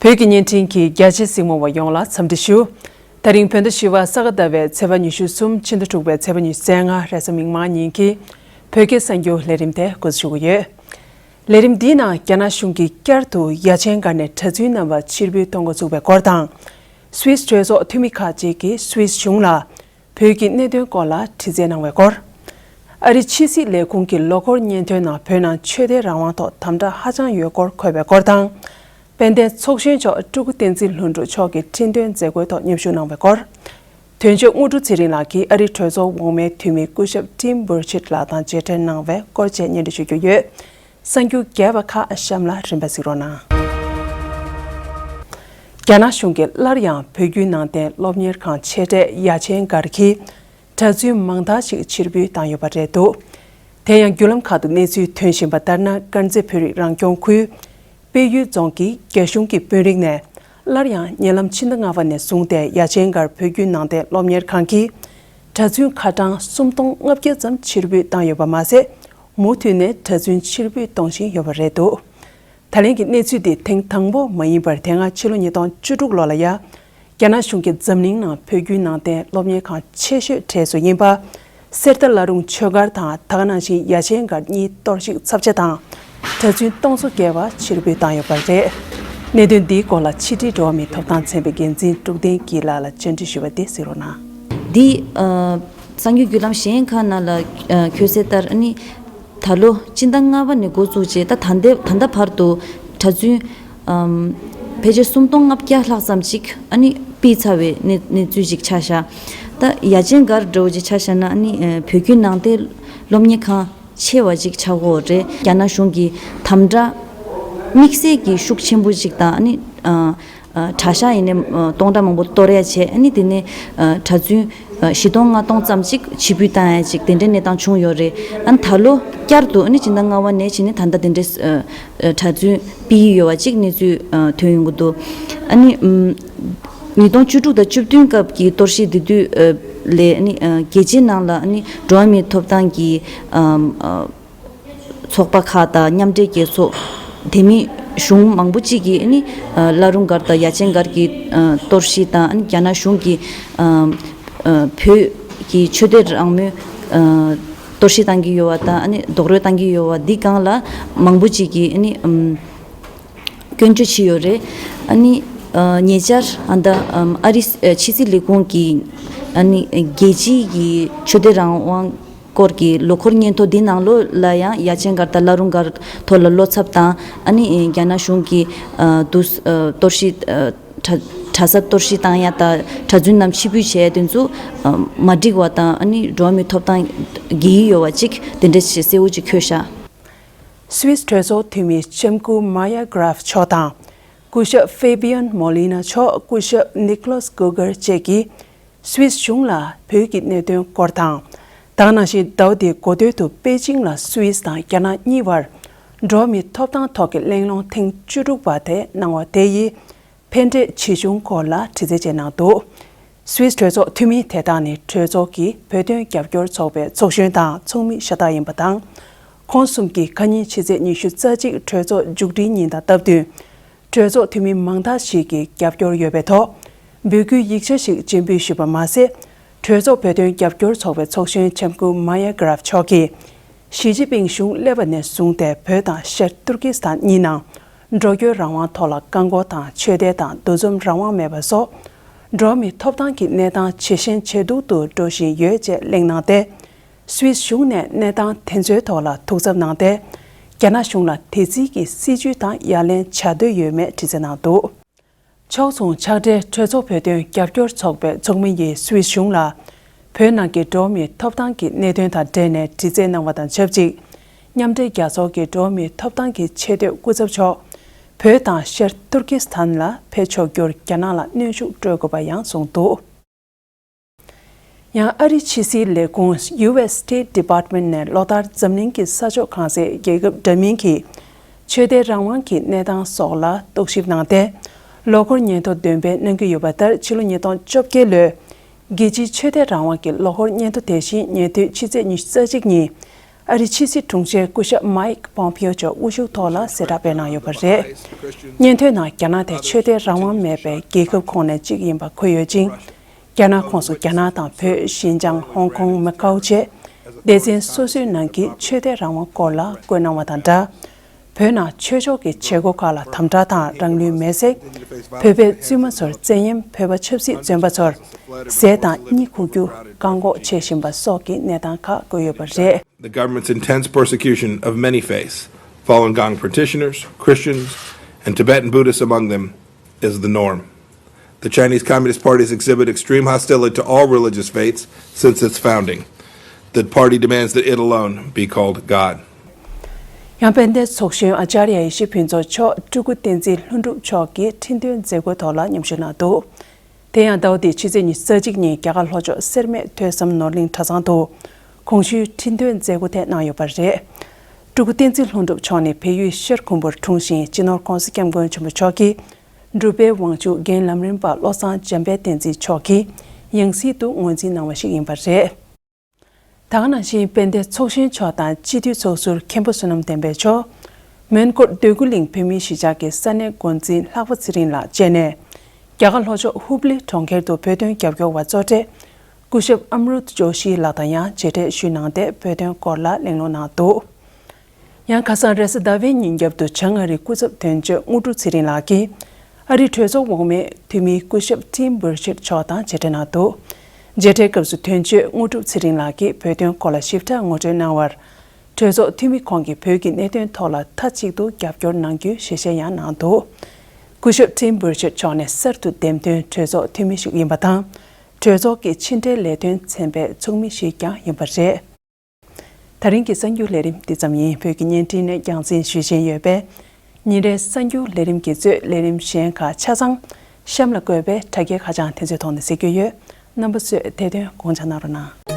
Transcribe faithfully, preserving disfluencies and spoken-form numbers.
བོད་ཀྱི་བརྙན་འཕྲིན་གྱི་རྒྱ་ཆེའི་གཟིགས་མོ་བ་ཡོངས་ལ་འཚམས་འདྲི་ཞུ། ད་རིང་བོད་ཟླ་བཞི་པ་ས་ག་ཟླ་བའི་ཚེས་པ་ཉི་ཤུ་གསུམ་ཕྱི་ཟླ་དྲུག་པའི་ཚེས་པ་ཉི་ཤུ་རྩ་ལྔ་རེས་གཟའ་མིག་དམར་ཉིན་གྱི་བོད་སྐད་གསར་འགྱུར་ལས་རིམ་དེ་འགོ་འཛུགས་ཞུ་གི་ཡོད། ལས་རིམ་འདིའི་ནང་རྒྱ་ནག་གཞུང་གིས་བསྐྱར་དུ་ཡ་ཆེན་སྒར་ནས་གྲྭ་བཙུན་རྣམ་པ་ཕྱིར་འབུད་གཏོང་འགོ་བཙུགས་པའི་སྐོར་དང་། སུད་སི་གྲོས་ཚོགས་འཐུས་མི་ཁག་ཅིག་གིས་སུད་སི་གཞུང་ལ་བོད་ཀྱི་གནད་དོན་སྐོར་ལ་དྲི་རྩད་གནང་བའི་སྐོར། ཨ་རིའི་ཕྱི་སྲིད་ལས་ཁུངས་ཀྱི་ལོ་འཁོར་སྙན་ཐོའི་ནང་བོད་ནང་ཆོས་དད་རང་དབང་ཐོག་དམ་དྲག་ཧ་ཅང་ཡོད་སྐོར་འཁོད་པའི་སྐོར་དང་། དཔལ་ལྡན་ཚོགས་གཞོན་མཆོག་སྤྲུལ་སྐུ་བསྟན་འཛིན་ལྷུན་གྲུབ་མཆོག་གི་ཁྲི་འདོན་མཛད་སྒོའི་ཐོག་མཉམ་ཞུགས་གནང་བའི་སྐོར། དོན་གཅོད་དངོས་གྲུབ་ཚེ་རིང་ལགས་ཀྱིས་ཨ་རིའི་གྲོས་ཚོགས་འོག་མའི་འཐུས་མི་སྐུ་ཞབས་ཊིམ་བྷུར་ཆིད་ལགས་དང་མཇལ་འཕྲད་གནང་བའི་སྐོར་བཅས་སྙན་སྒྲོན་ཞུ་རྒྱུ་ཡོད། གསར་འགྱུར་རྒྱས་པ་ཁག་གཤམ་ལ་རིམ་པ་གཟིགས་རོགས་གནང་། རྒྱ་ནག་གཞུང་གིས་སླར་ཡང་བོད་བརྒྱུད་ནང་བསྟན་སློབ་གཉེར་ཁང་ཆེ་གྲས་ཡ་ཆེན་སྒར་གྱི་གྲྭ་བཙུན་མང་དག་ཞིག་ཕྱིར་འབུད་བཏང་ཡོད་པ་རེད་འདུག་དེ་ཡང་བརྒྱུད་ལམ་ཁག་ཏུ་གནས་ཚུལ་ཐོན་བཞིན་པ་ལྟར་ན། དཀར་མཛེས་བོད་རིགས་རང་སྐྱོང་ཁུལ་དཔལ་ཡུལ་རྫོང་གི་རྒྱ་གཞུང་གི་དཔོན་རིགས་ནས་སླར་ཡང་ཉེ་ལམ་ཕྱི་ཟླ་ལྔ་པ་ནས་བཟུང་སྟེ་ཡ་ཆེན་སྒར་བོད་བརྒྱུད་ནང་བསྟན་སློབ་གཉེར་ཁང་གི་གྲྭ་བཙུན་ཁ་གྲངས་སུམ་སྟོང་ལྔ་བརྒྱ་ཙམ་ཕྱིར་འབུད་བཏང་ཡོད་པ་མ་ཟད། མུ་མཐུད་ནས་གྲྭ་བཙུན་ཕྱིར་འབུད་གཏོང་བཞིན་ཡོད་པ་རེད་འདུག་ད་ལན་གྱི་གནས་ཚུལ་འདི་ཐེངས་དང་པོ་མ་ཡིན་པར་དེ་སྔ་ཕྱི་ལོ་ཉིས་སྟོང་བཅུ་དྲུག་ལོ་ལ་ཡ། རྒྱ་ནག་གཞུང་གིས་འཛམ་གླིང་ནང་བོད་བརྒྱུད་ནང་བསྟན་སློབ་གཉེར་ཁང་ཆེ་ཤོས་གྲས་སུ་ཡིན་པ། གསེར་རྟ་བླ་རུང་ཆོས་སྒར་དང་། ད་ག་ནང་བཞིན་ཡ་ཆེན་སྒར་གཉིས་གཏོར་བཤིག་ཚབས་ཆེ་དང་། གྲྭ་བཙུན་སྟོང་ཚོ་བརྒལ་བ་ཕྱིར་འབུད་བཏང་ཡོད་པ་རེད། གནད་དོན་འདིའི་སྐོར་ལ་ཕྱི་དྲིལ་འགྲོ་བ་མིའི་ཐོབ་ཐང་ཚན་པའི་འགན་འཛིན་འབྲུག་བསྟན་སྐྱིད་ལགས་ལ་བཅར་འདྲི་ཞུས་པ་དེ་གཟིགས་རོགས་གནང་། འདི་ཨ། གསར་འགྱུར་བརྒྱུད་ལམ་གཞན་ཁག་ནང་ལ་ཨ། འཁོད་གསལ་ལྟར་ཨ་ནི། ད་ལོ་སྤྱི་ཟླ་ལྔ་པ་ནས་འགོ་བཙུགས་རྗེས་ད་ད་ལྟའི་ད་ལྟ་བར་དུ་གྲྭ་བཙུན་ཨམ། ཕལ་ཆེར་སུམ་སྟོང་ལྔ་བརྒྱ་ལྷག་ཙམ་ཅིག་ཨ་ནི་ཕུད་ཚར་བའི་གནས་གནས་ཚུལ་ཅིག་ཆགས་ཤག་ད་ཡ་ཆེན་སྒར་འདྲ་བོ་ཅིག་ཆ་བཞག་ན་ཨ་ནི་ཨ། བོད་བརྒྱུད་ནང་བསྟན་སློབ་གཉེར་ཁང་ཆེ་བ་ཅིག་ཆགས་ཀྱི་ཡོད་རེད། རྒྱ་ནག་གཞུང་གིས་དམ་དྲག་དམིགས་བསལ་གྱི་ཤུགས་ཆེན་པོ་ཅིག་དང་ཨ་ནི་ཨ། ཨ། གྲྭ་ཤག་ཡིན་ནའི་ཨ། སྟོང་ཕྲག་མང་པོ་གཏོར་ཡ་བྱས། ཨ་ནི་དེ་ནས་ཨ། གྲྭ་བཙུན་ཨ། བཞི་སྟོང་ལྔ་སྟོང་ཙམ་ཅིག་ཕྱིར་འབུད་བཏང་ཡ་ཅིག་དེ་འདྲའི་གནས་སྟངས་བྱུང་ཡོད་རེད། ཨ་ནི་ད་ལོ་བསྐྱར་དུ་ཨ་ནི་སྤྱི་ཟླ་ལྔ་པ་ནས་བྱས་ནས་ད་ལྟ་དེ་འདྲའི་ཨ། ཨ། གྲྭ་བཙུན་ཕུད་ཡོད་པ་ཅིག་གནས་ཚུལ་ཨ། ཐོན་ཡོང་གི་འདུག་ཨ་ནི་ཨམ། ཉིས་སྟོང་བཅུ་དྲུག་དང་བཅུ་བདུན་སྐབས་ཀྱི་གཏོར་བཤིག་དེ་དུས་ཨ། ལས་ཨ་ནི་ཨ། རྒྱལ་སྤྱིའི་ནང་ལ་ཨ་ནི་འགྲོ་བ་མིའི་ཐོབ་ཐང་གི་ཨམ། ཨ། ཚོགས་པ་ཁག་དང་མཉམ་འབྲེལ་རྒྱལ་ཚོགས། དེ་མིན་གཞུང་མང་པོ་གཅིག་གིས་ནི་བླ་རུང་སྒར་དང་ཡ་ཆེན་སྒར་གྱི་གཏོར་བཤིག་དང་རྒྱ་ནག་གཞུང་གིས་བོད་ཀྱི་ཆོས་དད་རང་མོས་གཏོར་བཤིག་བཏང་གི་ཡོད་པ་དང་རྡོག་རོལ་བཏང་གི་ཡོད་པ་འདི་སྒང་ལ་མང་པོ་གཅིག་གིས་ནི་སྐྱོན་བརྗོད་བྱས་ཡོད་རེད། ཨ་ནི་ཉེ་ཆར་ཨ་ད་ཨ་རིའི་ཕྱི་སྲིད་ལས་ཁུངས་ཀྱི་ཨ་ནི་རྒྱལ་སྤྱིའི་གི་ཆོས་དད་རང་དབང་སྐོར་གྱི་ལོ་འཁོར་སྙན་ཐོ་འདི་ནང་ལོགས་ལ་ཡང་ཡ་ཆེན་སྒར་དང་བླ་རུང་སྒར་ཐོག་ལ་བློ་འཚབ་དང་ཨ་ནི་རྒྱ་ནག་གཞུང་གིས་ཨ་དུ་ཨ་གཏོར་བཤིག་ཨ་གྲྭ་གྲྭ་ས་གཏོར་བཤིག་བཏང་ཡ་དང་གྲྭ་བཙུན་རྣམས་ཕྱིར་འབུད་བྱས་དེ་ཚོ་ཨ་མ་འགྲིག་པ་དང་ཨ་ནི་འགྲོ་བ་མིའི་ཐོབ་ཐང་འགལ་གྱི་ཡོད་པ་ཅིག་དེ་འདྲ་ཞིག་གསལ་བོ་ཅིག་འཁོད་ཤག་སུད་སི་གྲོས་ཚོགས་འཐུས་མི་ལྕམ་སྐུ་མ་ཡ་གྷ་རབ་མཆོག་དང་། སྐུ་ཞབས་ཧྥེ་བི་ཡན་མོ་ལི་ན་མཆོག་སྐུ་ཞབས་ནིག་ལོས་གུ་གར་བཅས་ཀྱིས། སུད་སི་གཞུང་ལ་བོད་ཀྱི་གནད་དོན་སྐོར་དང་། ད་ག་ནང་བཞིན་ཟླ་བ་འདིའི་འགོ་སྟོད་དུ་པེ་ཅིང་ལ་སུད་སི་དང་རྒྱ་ནག་གཉིས་བར་འགྲོ་བ་མིའི་ཐོབ་ཐང་ཐོག་གི་གླེང་སློང་ཐེངས་བཅུ་དྲུག་པ་དེ་གནང་བ་དེ་ཡི་ཕན་འབྲས་ཇི་བྱུང་སྐོར་ལ་དྲི་རྩད་བཅས་གནང་འདུག་སུད་སི་གྲོས་ཚོགས་འཐུས་མི་དེ་དག་ནི་གྲོས་ཚོགས་ཀྱི་བོད་དོན་རྒྱབ་སྐྱོར་ཚོགས་པའི་ཚོགས་གཞོན་དང་ཚོགས་མི་ཤ་སྟག་ཡིན་པ་དང་། ཁོང་གསུམ་གྱིས་ཁ་ཉིན་ཕྱི་ཚེས་ཉི་ཤུ་རྩ་གཅིག་གྲོས་ཚོགས་མཇུག་སྒྲིལ་ཉིན་དང་སྟབས་བསྟུན། གྲོས་ཚོགས་འཐུས་མི་མང་དག་ཞིག་གིས་རྒྱབ་སྐྱོར་ཡོད་པའི་ཐོག་འབོད་སྐུལ་ཡིག་ཆ་ཞིག་སྤྱན་འབུལ་ཞུས་པ་མ་ཟད། གྲོས་ཚོགས་བོད་དོན་རྒྱབ་སྐྱོར་ཚོགས་པའི་ཚོགས་གཞོན་ལྕམ་སྐུ་མ་ཡ་གྷ་རབ་མཆོག་གིས། ཞི་ཅིན་ཕིང་གཞུང་སླེབས་པ་ནས་བཟུང་སྟེ་བོད་དང་ཤར་ཏུར་ཀི་སི་ཐན་གཉིས་ནང་འགྲོ་སྐྱོད་རང་དབང་ཐོག་ལ་བཀག་འགོག་དང་ཆོས་དད་དང་འདུ་འཛོམས་རང་དབང་མེད་པ་སོགས་འགྲོ་བ་མིའི་ཐོབ་ཐང་གི་གནས་སྟངས་ཇེ་ཞན་ཇེ་སྡུག་ཏུ་འགྲོ་བཞིན་ཡོད་ཅེས་གླེང་གནང་སྟེ། སུད་སི་གཞུང་ནས་གནས་སྟངས་དེ་ཚོའི་ཐོག་ལ་ཐུགས་འཚབ་གནང་སྟེ། རྒྱ་ནག་གཞུང་ལ་དེ་རྩིས་ཀྱི་སྲིད་ཇུས་དང་ཡ་ལན་བྱ་འདོད་ཡོད་མེད་དྲི་རྩད་གནང་འདུག་ཕྱོགས་མཚུངས་ཕྱག་སྦྲེལ་གྲོས་ཚོགས་བོད་དོན་རྒྱབ་སྐྱོར་ཚོགས་པའི་ཚོགས་མི་ཡིས་སུད་སི་གཞུང་ལ། བོད་ནང་གི་འགྲོ་བ་མིའི་ཐོབ་ཐང་གི་གནད་དོན་དང་འབྲེལ་ནས་དྲི་རྩད་གནང་བ་དང་ཆབས་ཅིག་མཉམ་འབྲེལ་རྒྱལ་ཚོགས་ཀྱི་འགྲོ་བ་མིའི་ཐོབ་ཐང་གི་ཆེས་མཐོའི་སྐུ་ཚབ་མཆོག་བོད་དང་ཤར་ཏུར་ཀི་སི་ཐན་ལ་ཕེབས་ཆོག་རྒྱུར་རྒྱ་ནག་ལ་གནོན་ཤུགས་སྤྲོད་དགོས་པ་ཡང་གསུངས་འདུག་ཡང་ཨ་རིའི་ཕྱི་སྲིད་ལས་ཁུངས་U S State Department ནས་ལོ་ལྟར་འཛམ་གླིང་གི་ས་ཕྱོགས་གང་སའི་རྒྱལ་ཁབ་འདྲ་མིན་གྱི་ཆོས་དད་རང་དབང་གི་གནས་སྟངས་སོགས་ལ་རྟོག་ཞིབ་གནང་སྟེ། ལོ་འཁོར་སྙན་ཐོ་འདོན་སྤེལ་གནང་གི་ཡོད་པ་ལྟར། ཕྱི་ལོ་ཉིས་སྟོང་བཅོ་བརྒྱད་ལོའི་རྒྱལ་སྤྱིའི་ཆོས་དད་རང་དབང་གི་ལོ་འཁོར་སྙན་ཐོ་དེ་བཞིན་ཉེ་དུས་ཕྱི་ཚེས་ཉི་ཤུ་རྩ་གཅིག་ཉིན། ཨ་རིའི་ཕྱི་སྲིད་དྲུང་ཆེ་སྐུ་ཞབས་མའིག་པོམ་པིའོ་མཆོག་དབུ་བཞུགས་ཐོག་ལ་གསལ་བསྒྲགས་སྤེལ་གནང་ཡོད་པ་རེད། སྙན་ཐོའི་ནང་རྒྱ་ནག་དེ་ཆོས་དད་རང་དབང་མེད་པའི་རྒྱལ་ཁབ་ཁོངས་ནས་གཅིག་ཡིན་པ་འཁོད་ཡོད་ཅིང་། རྒྱ་ནག་ཁོངས་སུ་རྒྱ་ནག་དང་བོད། ཞིན་ཅང་། ཧོང་ཀོང་། མ་ཀའོ་བཅས་སྡེ་ཚན་སོ་སོའི་ནང་གི་ཆོས་དད་རང་དབང་སྐོར་ལ་བཀོད་གནང་བ་དང་སྦྲགས། བོད་ནང་ཆོས་ཕྱོགས་ཀྱི་བྱེད་སྒོ་ཁག་ལ་དམ་དྲག་དང་རང་ལུས་མེར་སྲེག་བོད་པའི་བཙུན་མ་ཚོར་བཙན་གཡེམ། བོད་པ་ཆབ་སྲིད་བཙོན་པ་ཚོར་ཟས་དང་གཉིད་ཁུག་རྒྱུ་བཀག་འགོག་བྱེད་བཞིན་པ་སོགས་ཀྱི་གནས་སྟངས་ཁག་བཀོད་ཡོད་པ་རེད། The government's intense persecution of many faiths, Falun Gong practitioners, Christians, and Tibetan Buddhists among them, is the norm. The Chinese Communist Party has exhibited extreme hostility to all religious faiths since its founding. The party demands that it alone be called God. ཡང་དཔལ་ལྡན་ཚོགས་གཞོན་ཨ་ཅཱརྱ་ཡེ་ཤེས་ཕུན་ཚོགས་མཆོག་སྤྲུལ་སྐུ་བསྟན་འཛིན་ལྷུན་གྲུབ་མཆོག་གི་ཁྲི་འདོན་མཛད་སྒོའི་ཐོག་ལ་མཉམ་ཞུགས་གནང་འདུག་དེ་ཡང་ཟླ་བ་འདིའི་ཕྱི་ཚེས་ཉི་ཤུ་རྩ་གཅིག་ཉིན་རྒྱ་གར་ལྷོ་ཕྱོགས་སེར་སྨད་ཐོས་བསམ་ནོར་གླིང་གྲྭ་ཚང་དུ་གོང་ཞུས་ཁྲི་འདོན་མཛད་སྒོ་དེ་གནང་ཡོད་པ་རེད། སྤྲུལ་སྐུ་བསྟན་འཛིན་ལྷུན་གྲུབ་མཆོག་ནི་བལ་ཡུལ་ཤར་ཁུམ་བུར་འཁྲུངས་ཤིང་སྤྱི་ནོར་༧གོང་ས་༧སྐྱབས་མགོན་ཆེན་པོ་མཆོག་གིས་འབྲུག་པའི་དབང་ཕྱུག་རྒན་ལམ་རིམ་པ་བློ་བཟང་འཇམ་དཔལ་བསྟན་འཛིན་མཆོག་གི་ཡང་སྲིད་དུ་ངོས་འཛིན་གནང་བ་ཞིག་ཡིན་པ་རེད། ད་ག་ནང་བཞིན་དཔལ་ལྡན་ཚོགས་གཞོན་མཆོག་དང་སྤྱི་འཐུས་ཚོགས་ཟུར་མཁན་པོ་བསོད་ནམས་བསྟན་འཕེལ་མཆོག་མོན་གྷོ་འདོད་རྒུ་གླིང་བོད་མིའི་གཞིས་ཆགས་ཀྱི་ས་གནས་འགོ་འཛིན་ལྷག་པ་ཚེ་རིང་ལགས་བཅས་ནས་རྒྱ་གར་ལྷོ་ཕྱོགས་ཧུབ་ལི་གྲོང་ཁྱེར་དུ་བོད་དོན་རྒྱབ་སྐྱོར་བ་གཙོ་གྲས་སྐུ་ཞབས་ཨམ་རུད་ཇོ་ཤི་ལགས་དང་ཡང་མཇལ་འཕྲད་ཞུས་གནང་སྟེ་བོད་དོན་སྐོར་ལ་གླེང་སློང་གནང་འདུག་ཡང་ཁ་སང་རེས་གཟའ་ཟླ་བའི་ཉིན་རྒྱབ་ཏུ་བྱང་ཨ་རིའི་སྐུ་ཚབ་དོན་གཅོད་དངོས་གྲུབ་ཚེ་རིང་ལགས་ཀྱིས་ཨ་རིའི་གྲོས་ཚོགས་འོག་མའི་འཐུས་མི་སྐུ་ཞབས་ཊིམ་བྷར་ཆེད་མཆོག་དང་མཇལ་འཕྲད་གནང་འདུག་མཇལ་འཕྲད་སྐབས་སུ་དོན་གཅོད་དངོས་གྲུབ་ཚེ་རིང་ལགས་ཀྱིས་བོད་དོན་སྐོར་ལ་ཞིབ་ཕྲ་ངོ་སྤྲོད་གནང་བར། གྲོས་ཚོགས་འཐུས་མི་ཁོང་གིས་བོད་ཀྱི་གནད་དོན་ཐོག་ལ་མཐའ་གཅིག་ཏུ་རྒྱབ་སྐྱོར་གནང་རྒྱུའི་ཞལ་བཞེས་ཡང་གནང་འདུག་སྐུ་ཞབས་ཊིམ་བྷར་ཆེད་མཆོག་ནི་གསར་དུ་འདེམས་ཐོན་གྲོས་ཚོགས་འཐུས་མི་ཞིག་ཡིན་པ་དང་། གྲོས་ཚོགས་ཀྱི་ཕྱི་འབྲེལ་ལས་དོན་ཚན་པའི་ཚོགས་མི་ཞིག་ཀྱང་ཡིན་པ་རེད། ད་རིང་གི་གསར་འགྱུར་ལས་རིམ་འདི་ཙམ་ཡིན། བོད་ཀྱི་བརྙན་འཕྲིན་ནས་རྒྱང་སྲིང་ཞུ་བཞིན་ཡོད་པས། ཉིན་རེའི་གསར་འགྱུར་ལས་རིམ་གྱིས་གཙོས་ལས་རིམ་གཞན་ཁག་ཆ་ཚང་གཤམ་ལ་བཀོད་པའི་དྲ་རྒྱའི་ཁ་བྱང་དེ་ཚོའི་ཐོག་ནས་གཟིགས་རྒྱུ་ཡོད། རྣམ་པ་ཚོས་དེ་དོན་དགོངས་འཇགས་གནང་རོགས་གནང་།